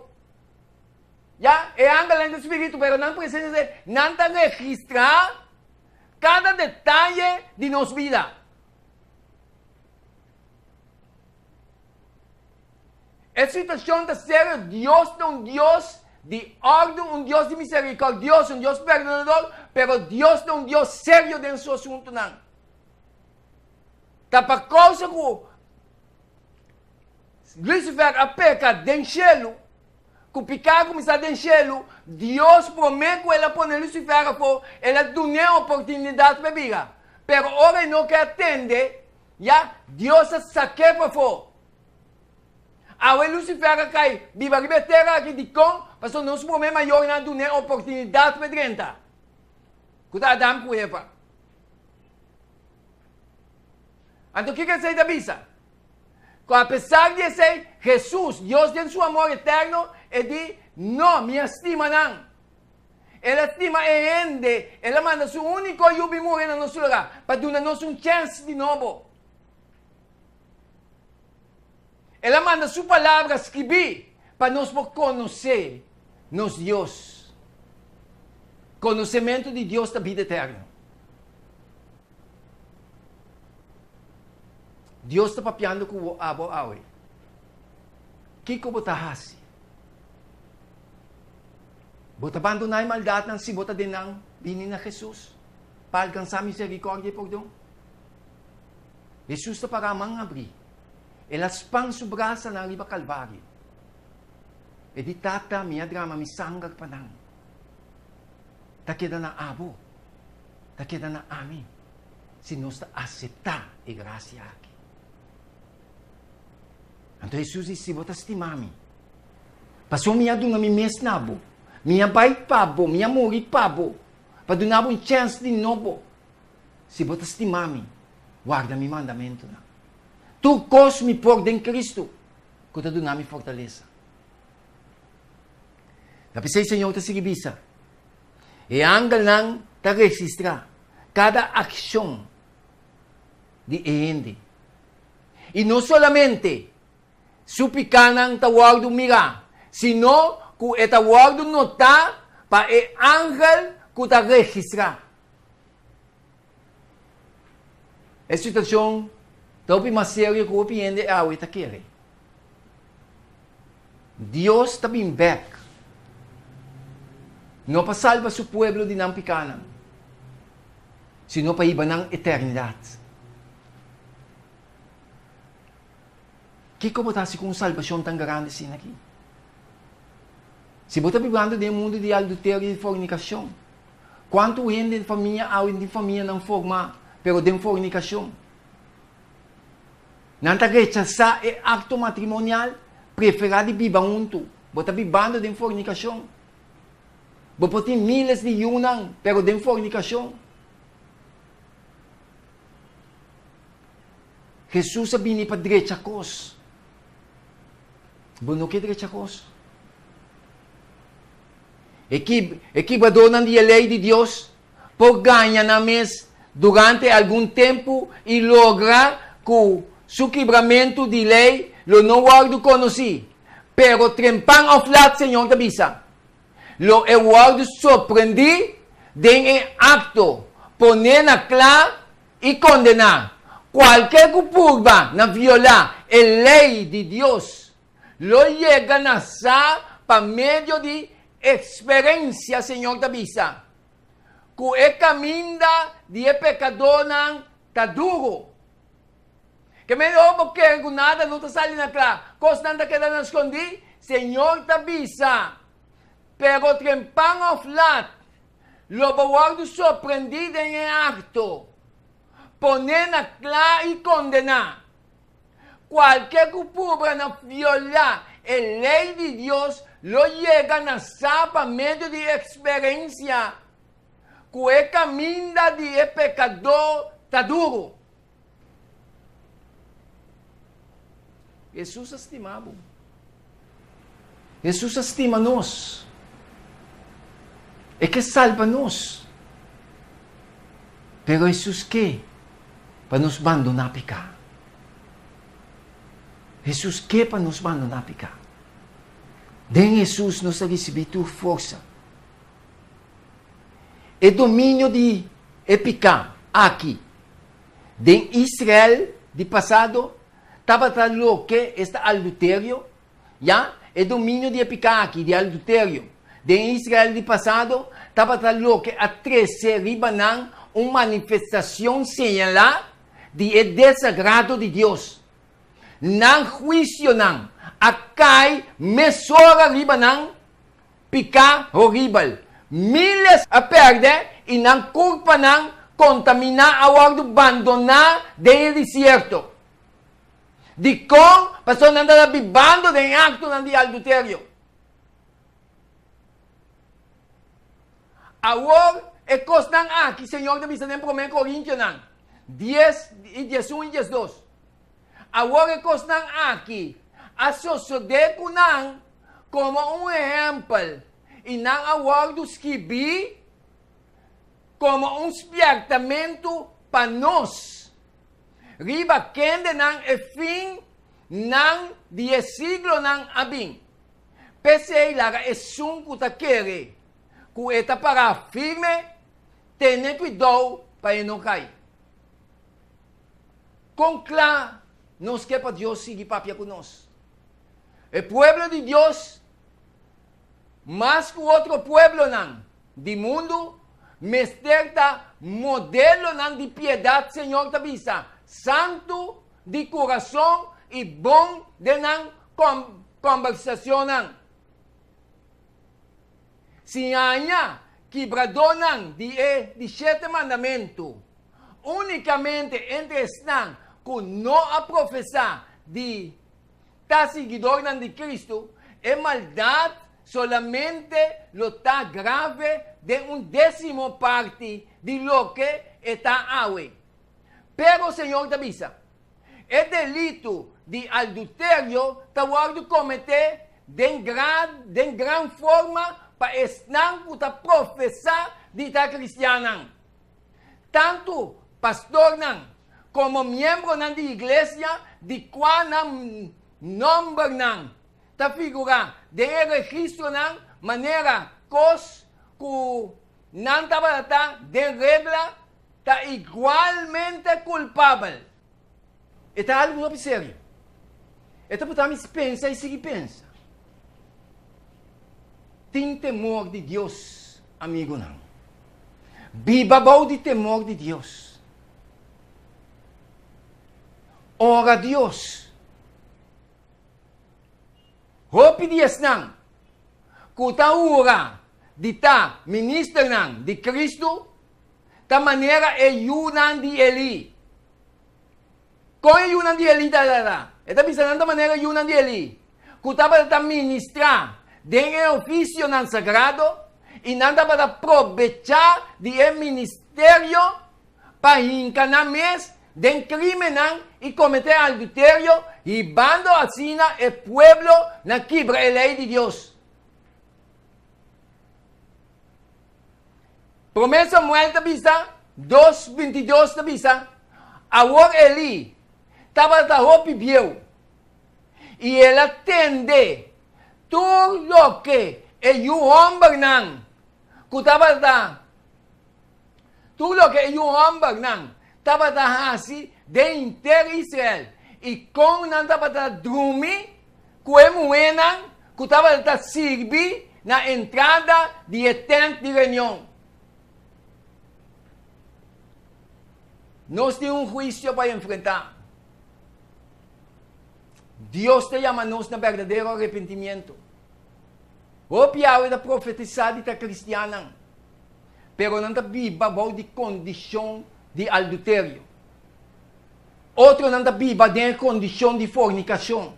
Ya, e angelnan ta spiritu, pero nan presensia t'ei, nan ta registrá Kada detaye di nos bida. E situashon ta serio, Dios ta un Dios di òrdu, un Dios di miserikòrdioso, un Dios perdonador, pero Dios ta un Dios serio den su asuntunan. Ta pa kousa ku Lucifer a peka den shelu, Ku piká a kuminsá den shelu, Dios promé ku el a pone Lucifer afó, el a dun'é oportunidat pa e bira. Pero ora e no ke a tende, ya, Dios a sak'é pafó. Awe Lucifer a kai biba riba e tera aki, dikon? Pasobra nos promé mayornan a dun'é oportunidat pa e drenta, ku ta Adam ku Eva. Anto kiko esei ta bisa? Ku apesar di esei, Hesus, Dios den su amor eterno, e di, No, mi a stima nan. El a stima e hende, el a manda su úniko Yu bin muri na nos lugá, pa duna nos un chèns di nobo. El a manda su Palabra skibí pa nos por konosé nos Dios. Konosementu di Dios ta bida eterno. Dios ta papiando ku bo abo awe. Kiko bo ta hasi? Bo ta bandoná e maldatnan si bo ta den nan bini na Hesus pa alkansá miserikòrdia i pordon? Hesus ta pará man abrí. El a span su brasanan riba Kalvario. E di, Tata, mi a drama mi sanger pa nan. Ta keda na abo. Ta keda na ami si nos ta aseptá e grasia aki. Anto Hesus di, Si bo ta stima mi, pasobra mi a duna mi mes na bo, mi a bai pa bo, mi a muri pa bo, pa duna bo un chèns di nobo. Si bo ta stima mi, warda mi mandamentunan. Tur kos mi por den Kristu ku ta duna mi fortalesa. Ta p'esei Señor ta sigui bisa, E angelnan ta registrá kada akshon di e hende. I no solamente su pikánan ta wòrdu mirá, sino ku e ta wòrdu notá pa e angel ku ta registrá. E situashon ta hopi mas serio ku hopi hende awe ta kere. Dios ta bin bèk, no pa salba su pueblo di nan pikánan, sino pa hiba nan eternidat. Kiko bo ta hasi ku un salbashon tan grandi asina aki? Si bo ta bibando den e mundu di alduterio i fornikashon, kuantu hende den famia awe tin famianan formá pero den fornikashon? Nan ta rechasá e akto matrimonial, preferá di biba huntu. Bo ta bibando den fornikashon. Bo por tin míles di yunan, pero den fornikashon. Hesus a bini pa drecha kos. Bo no ke drecha kos? E kibradónan di e lei di Dios por gaña nan mes durante algun tempu i logra ku su kibramentu di lei lo no wòrdu konosí. Pero trempan òf lat, Señor ta bisa, lo e wòrdu sorprendí den e akto, poné na kla i kondená. Kualke ku purba na violá e lei di Dios lo yega na sa pa medio di eksperensia, Señor ta bisa, ku e kaminda di e pekadónan ta duru. Ke mende ora bo kere ku nada no ta sali na kla, kosnan ta keda na skondí, Señor ta bisa, Pero trempan òf lat, lo bo wòrdu sorprendí den e akto, poné na kla i kondená. Kualke ku purba na violá e lei di Dios lo yega na sa pa medio di eksperensia ku e kaminda di e pekadó ta duru. Hesus a stima bo. Hesus a stima nos. E ke salba nos. Pero Hesus ke pa nos bandoná piká. Hesus ke pa nos bandoná piká. Den Hesus nos ta risibí tur forsa. E dominio di e piká aki den Israel di pasado tabata loke esta alduterio, ya, e dominio di e piká aki, di alduterio, den Israel di pasado tabata loke a trese riba nan un manifestacion señalá di e desagrado di Dios. Nan huicionan a cai mesora riba nan piká horibel. Miles a pèrdè i nan kurpanan kontaminá a wòrdu bandoná den e desierto. Dikon? Pasobra nan tabata bibando den e aktonan di alduterio. Awor, e kosnan aki Señor ta bisa den Promé Korintionan dies i diesun i diesdos. Awor e kosnan aki a sosodé ku nan komo un ehèmpel, i nan a wòrdu skibí komo un spièrtamentu pa nos, riba kendenan e fin nan di e siglonan a bin. P'esei laga esun ku ta kere ku e ta pará firme tene kuidou pa e no kai. Kon kla nos ke pa Dios sigui papia ku nos? E pueblo di Dios, mas ku otro pueblonan di mundu, mester ta modelonan di piedat, Señor ta bisa, santu di kurason i bon den nan kòmbersashonnan. Si haña kibradónan di e di shete mandamentu, Únikamente entre esnan ku no a profesá di ta siguidornan di Kristu, e maldat solamente lo ta grave den un désimo parti di loke e ta awe. Pero Señor ta bisa, E delitu di alduterio ta wòrdu kometé den den gran forma pa esnan ku ta profesá di ta kristiannan. Tantu pastornan komo miembronan di iglesia di kua nan nòmbernan ta figurá den e registronan manera kos ku nan tabata ta den regla ta igualmente kulpabel. E ta algu hopi serio. E ta putá mi pensa i sigui pensa. Tin temor di Dios, amigunan. Biba bou di temor di Dios. Ora Dios. Hopi di esnan ku ta hura di ta ministernan di Kristu ta manera e yunan di Elí. Kon e yunan di Elí ta ta? E ta bisa nan ta manera e yunan di Elí, ku tabata ta ministrá den e ofisionan sagrado i nan tabata probechá di e ministerio pa hinka nan mes den krímennan i kometé adulterio, hibando asina e pueblo na kibra e lei di Dios. Promé Samuel ta bisa, dos 22 ta bisa, Awor Elí tabata hopi bieu, i el a tende tur loke e yu hòmbernan ku tabata Tur loke e yu hòmbernan tabata hasi den henter Israel i kon nan tabata drumi ku e muhénan ku tabata ta sirbi na entrada di e tènt di reunion. Nos tin un huisio pa enfrentá. Dios ta yama nos na berdadero arepentimiento. Hopi awe ta profetisá di ta kristiannan. pero nan ta biba bou di kondishon di alduterio. Otronan ta biba den e kondishon di fornikashon.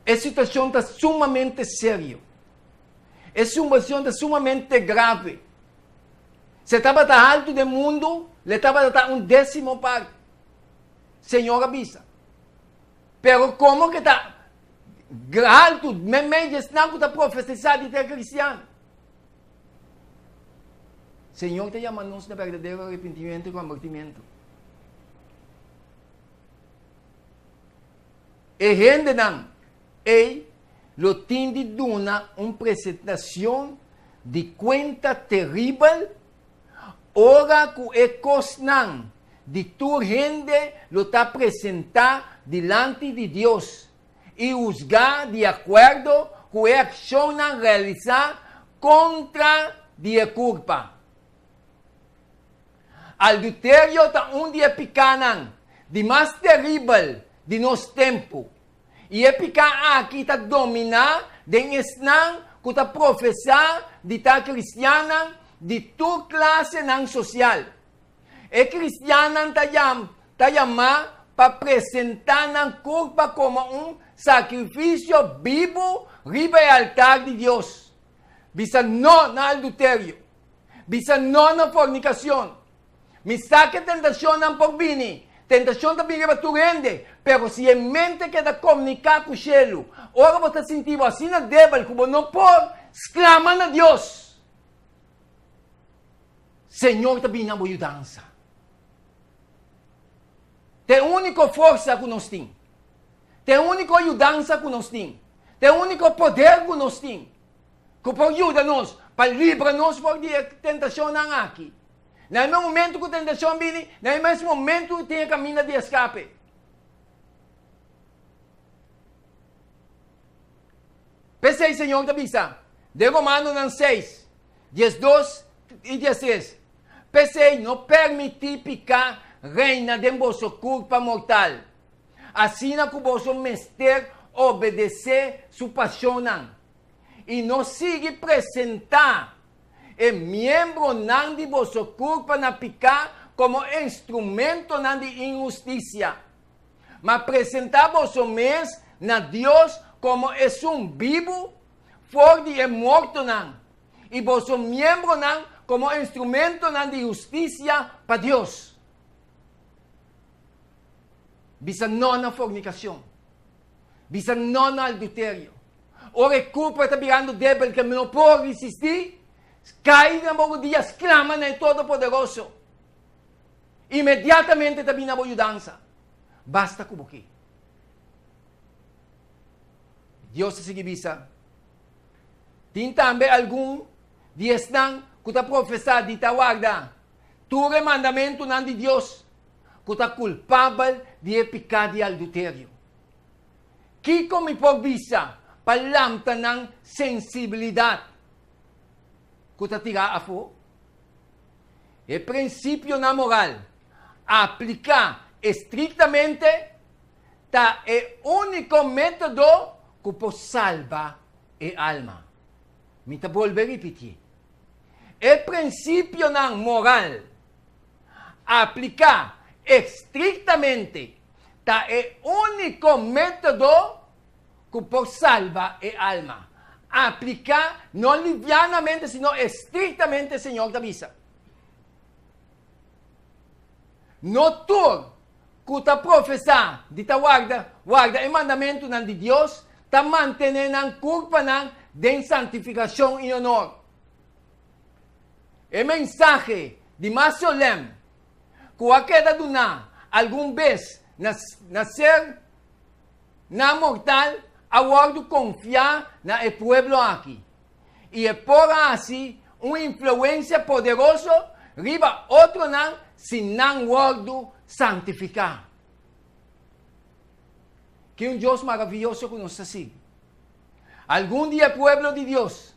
E situashon ta sumamente serio. E situashon ta sumamente grave. Si e tabata haltu den mundu, lo e tabata ta un desimo parti. Señor a bisa. Pero komo ke ta haltu meimei di esnan ku ta profesá di ta kristian? Señor ta yama nos na berdadero arepentimiento i kombertimiento. E hendenan ei lo tin di duna un presentacion di cuenta teribel ora cu e cosnan di tur hende lo ta presentá dilanti di Dios i husgá di akuerdo ku e akshonnan realisá kontra di e kurpa. Alduterio ta un di e pikánan di mas teribel di nos tempu, i e piká aki ta dominá den esnan ku ta profesá di ta kristiannan di tur klasenan sosial. E kristiannan ta ta yamá pa presentá nan kurpa komo un sakrifisio bibu riba e altar di Dios. Bisa no na alduterio. Bisa no na fornikashon. Mi sa ku e tentashonnan por bini. Tentashon ta bini riba tur hende. Pero si e mente keda komuniká ku shelu, ora bo ta sinti bo asina debel ku bo no por sklama na Dios, Señor ta bini na bo yudansa. Ta e úniko forsa ku nos tin. Ta e úniko yudansa ku nos tin. Ta e úniko poder ku nos tin ku por yuda nos pa libra nos for di e tentashonnan aki. Na e mes momentu ku tentashon bini, na e mes momentu tin e kaminda di eskape. P'esei Señor ta bisa den Romanonan seis, 12 i 13, P'esei no permití piká reina den boso kurpa mortal, asina ku boso mester obedesé su pashonnan, i no sigui presentá e miembronan di boso kurpa na piká komo instrumentonan di inhustisia, ma presentá boso mes na Dios komo esun bibu for di e mortonan, i boso miembronan komo instrumentonan di hustisia pa Dios. Bisa no na fornikashon. Bisa no na alduterio. Ora e kurpa ta birando debel ke no por risistí, kai na bo rudia, sklama na e Todopoderoso. Inmediatamente ta bini na bo yudansa. Basta ku bo ke. Dios ta sigui bisa, Tin tambe algun di esnan ku ta profesá di ta warda tur e mandamentunan di Dios ku ta kulpabel di e piká di alduterio. Kiko mi por bisa? pa lanta nan sensibilidat ku ta tirá afó? E prinsipionan moral apliká estriktamente ta e úniko método ku por salba e alma. Mi ta bolbe ripití, E prinsipionan moral apliká estriktamente ta e úniko método ku por salba e alma. Apliká no livianamente sino estriktamente Señor ta bisa. No tur ku ta profesá di ta warda warda e mandamentunan di Dios ta mantené nan kurpanan den santifikashon i onor. E mensahe di mas solèm ku a keda duná algun bes na na ser nan mortal a wòrdu konfiá na e pueblo aki, i e por hasi un influensia poderoso riba otronan si nan wòrdu santifiká. Ki un Dios maravioso ku nos ta sigui! Algun di e pueblo di Dios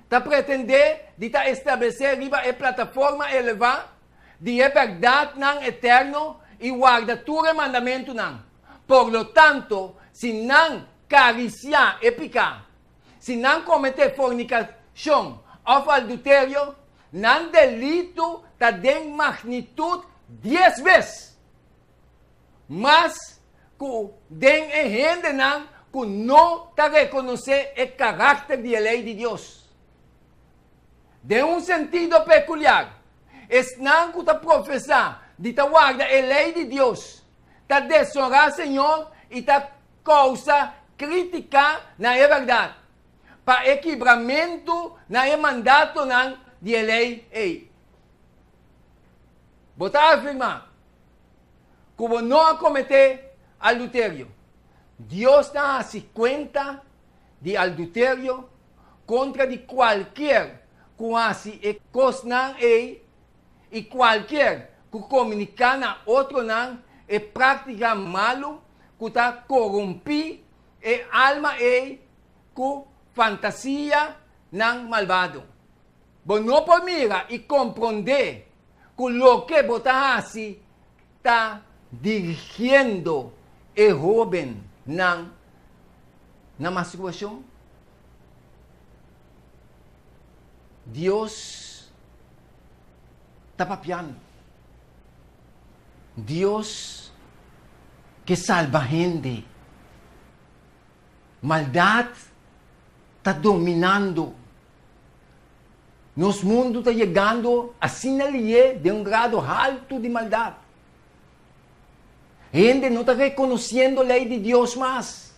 ta pretendé di ta establesé riba e plataforma elevá di e bèrdatnan eterno i warda tur e mandamentunan. Por lo tanto, si nan karisiá e piká, si nan kometé fornikashon òf alduterio, nan delitu ta den magnitut dies bes mas ku den e hendenan ku no ta rekonosé e karakter di e lei di Dios. Den un sentido pekuliar, esnan ku ta profesá di ta warda e lei di Dios ta desonrá Señor i ta kousa krítika na e bèrdat pa e kibramentu na e mandatonan di e lei ei. Bo ta afirmá ku bo no a kometé alduterio. Dios ta hasi kuenta di alduterio kontra di kualkier ku hasi e kosnan ei i kualkier ku komuniká na otronan e práktika malu ku ta korumpí e alma ei ku fantasianan malbado. Bo no por mira i komprondé ku loke bo ta hasi ta dirigiendo e hóbennan na masturbashon? Dios ta papiando. Dios ke salba hende. Maldat ta dominando. Nos mundu ta yegando asina lié den un grado haltu di maldat. Hende no ta rekonosiendo lei di Dios mas.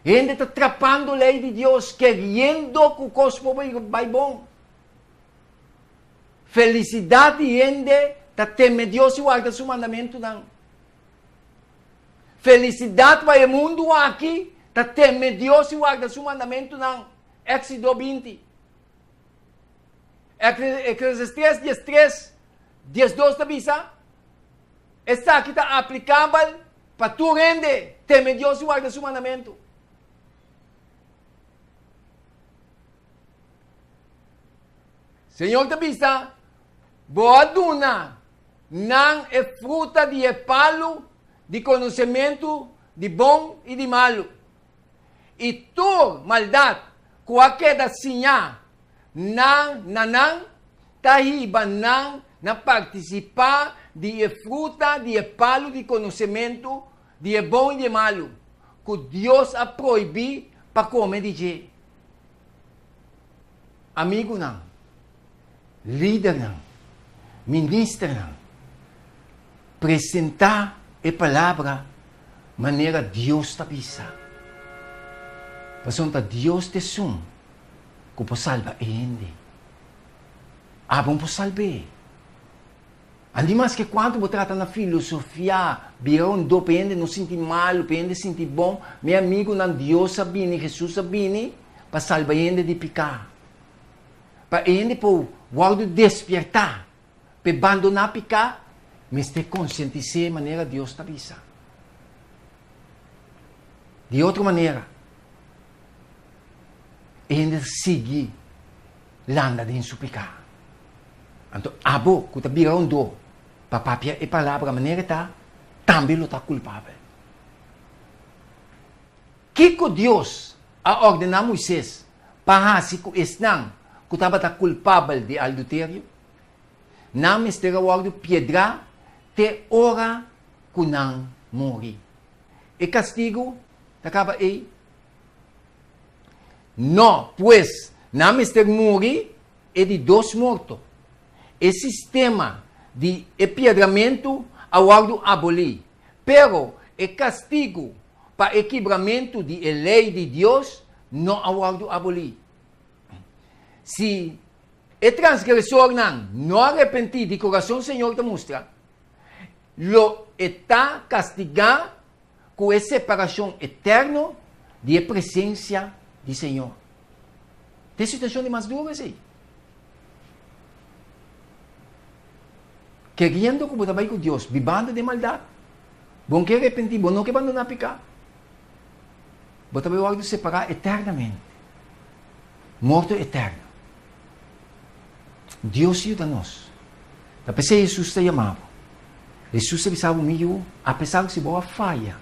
Hende ta trapando lei di Dios, keriendo ku kos por bai bon. Felisidat di hende ta teme Dios i warda su mandamentunan. Felisidat pa e mundu aki ta teme Dios i warda su mandamentunan. Éxodo 20. Eclesiastés 13, 12 ta bisa, Esaki ta aplikabel pa tur hende, teme Dios i warda su mandamentu. Señor ta bisa, Bo a duna nan e fruta di e palu di konosementu di bon i di malu. I tur maldat ku a keda siñá nan na nan ta hiba nan na partisipá di e fruta di e palu di konosementu di e bon i di e malu, ku Dios a prohibí pa kome di dje. Amigunan, lidernan, ministernan, presentá e palabra manera Dios ta bisa. Pasobra ta Dios ta esun ku por salba e hende. Abo no por salb'é. Anti maske kuantu bo trata na filosofiá, bira rondó pa e hende no sinti malu, pa e hende sinti bon, mi amigunan, Dios a bini, Hesus a bini pa salba e hende di piká. Pa e hende por wòrdu despiertá, pa e bandoná piká, mester konsientis'é manera Dios ta bisa. Di otro manera. E hende ta sigui landa den su piká. Anto abo ku ta bira rondó pa papia e palabra manera e ta, tambe lo ta kulpabel. Kiko Dios a ordená Moises pa hasi ku esnan ku tabata kulpabel di alduterio? Nan mester a wòrdu piedrá te ora ku nan muri. E kastigu ta kaba ei? No, pues nan mester muri e di dos morto. E sistema di e piedramentu a wòrdu abolí, pero e kastigu pa e kibramentu di e lei di Dios no a wòrdu abolí. Si e transgresornan no arepentí di kurason Señor ta mustra, lo e ta kastigá ku e separashon eterno di e presensia di Señor. Ta e situashon di mas duru esei. Keriendo ku bo ta bai ku Dios, bibando den maldat, bo no ke arepentí, bo no ke bandoná piká, bo ta bai wòrdu separá eternamente, morto eterno. Dios yuda nos. Ta p'esei Hesus ta yama bo. Hesus ta bisa bo, Mi yu, apesar ku si bo a faya,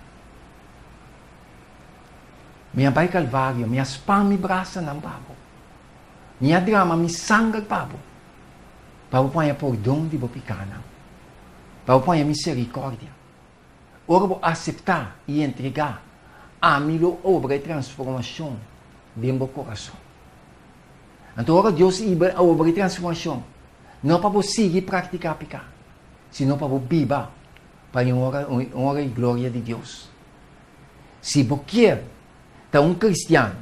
mi a bai Kalvario, mi a span mi brasanan pa bo, mi a drama mi sanger pa bo, pa bo por haña pordon di bo pikánan, pa bo por haña miserikòrdia. Ora bo aseptá i entregá, ami lo obra e transformashon den bo kurason. Anto ora Dios a obra e transformashon, no pa bo sigui praktiká piká, sino pa bo biba pa e honra i gloria di Dios. Si bo kier ta un kristian,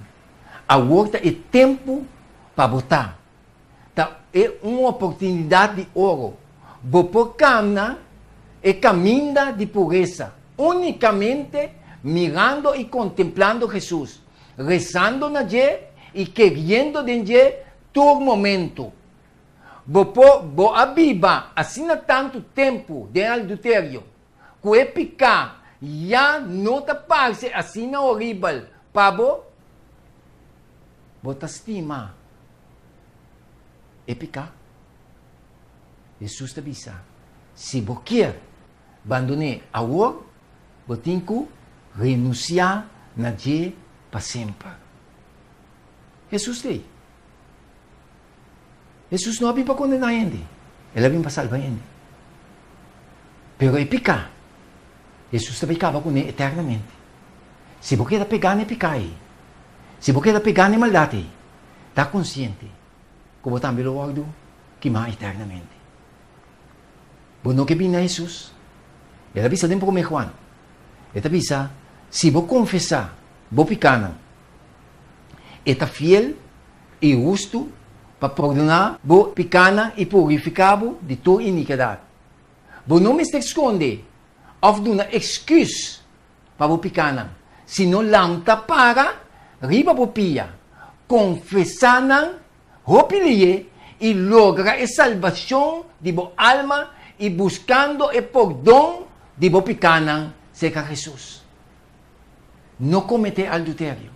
awor ta e tempu pa bo ta. Ta e un oportunidat di oro. Bo por kamna e kaminda di puresa únikamente mirando i kontemplando Hesus, resando na dje i keriendo den dje tur momentu. Bo por bo a biba asina tantu tempu den alduterio ku e piká ya no ta parse asina horibel pa bo? Bo ta stima e piká? Hesus ta bisa, Si bo kier bandon'é awor, bo tin ku renunsiá na dje pa semper. Hesus ta ei. Hesus no a bin pa kondená hende, el a bin pa salba hende. Pero e piká, Hesus ta bai kaba kuné eternamente. Si bo keda pegá na e piká ei, si bo keda pegá na e maldat ei, ta konsiente ku bo tambe lo wòrdu kimá eternamente. Bo no ke bin na Hesus? El a bisa den Promé Juan, e ta bisa, Si bo konfesá bo pikánan, e ta fiel i hustu pa pordoná bo pikánan i purifiká bo di tur inikidat. Bo no mester skonde òf duna eksküs pa bo pikánan, sino lamta para riba bo pia, konfesá nan hopi lié i logra e salbashon di bo alma i buskando e pordon di bo pikánan serka Hesus. No kometé alduterio.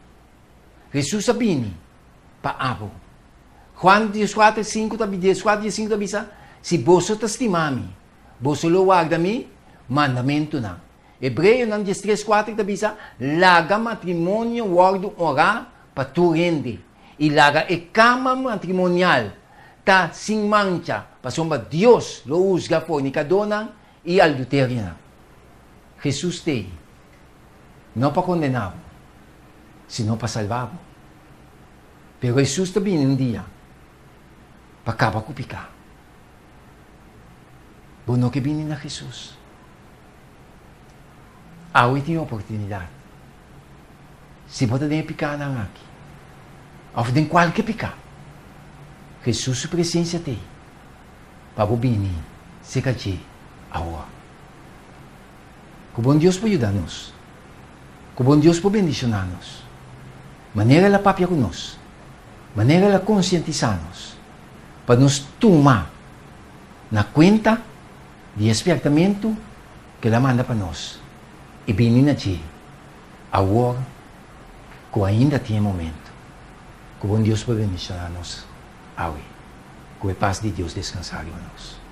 Hesus a bini pa abo. Juan dieskuater sinku ta dieskuater diesinku ta bisa, Si boso ta stima mi, boso lo warda mi mandamentunan. Hebreonan diestres kuater ta bisa, Laga matrimonio wòrdu onrá pa tur hende, i laga e kama matrimonial ta sin mancha, pasobra Dios lo husga fornikadónan i alduterionan. Hesus t'ei, no pa kondená bo, sino pa salbá bo. Pero Hesus ta bini un dia pa kaba ku piká. Bo no ke bini na Hesus? Awe tin oportunidat. Si bo ta den e pikánan aki, òf den kualke piká, Hesus su presensia t'ei pa bo bini serka dje awor. Ku bon Dios por yuda nos. Ku bon Dios por bendishoná nos. Manera el a papia ku nos, manera el a konsientisá nos, pa nos tuma na kuenta di e spièrtamentu ku el a manda pa nos i bini na dje awor ku ainda tin e momentu. Ku bon Dios por bendishoná nos awe. Ku e pas di Dios deskansá riba nos.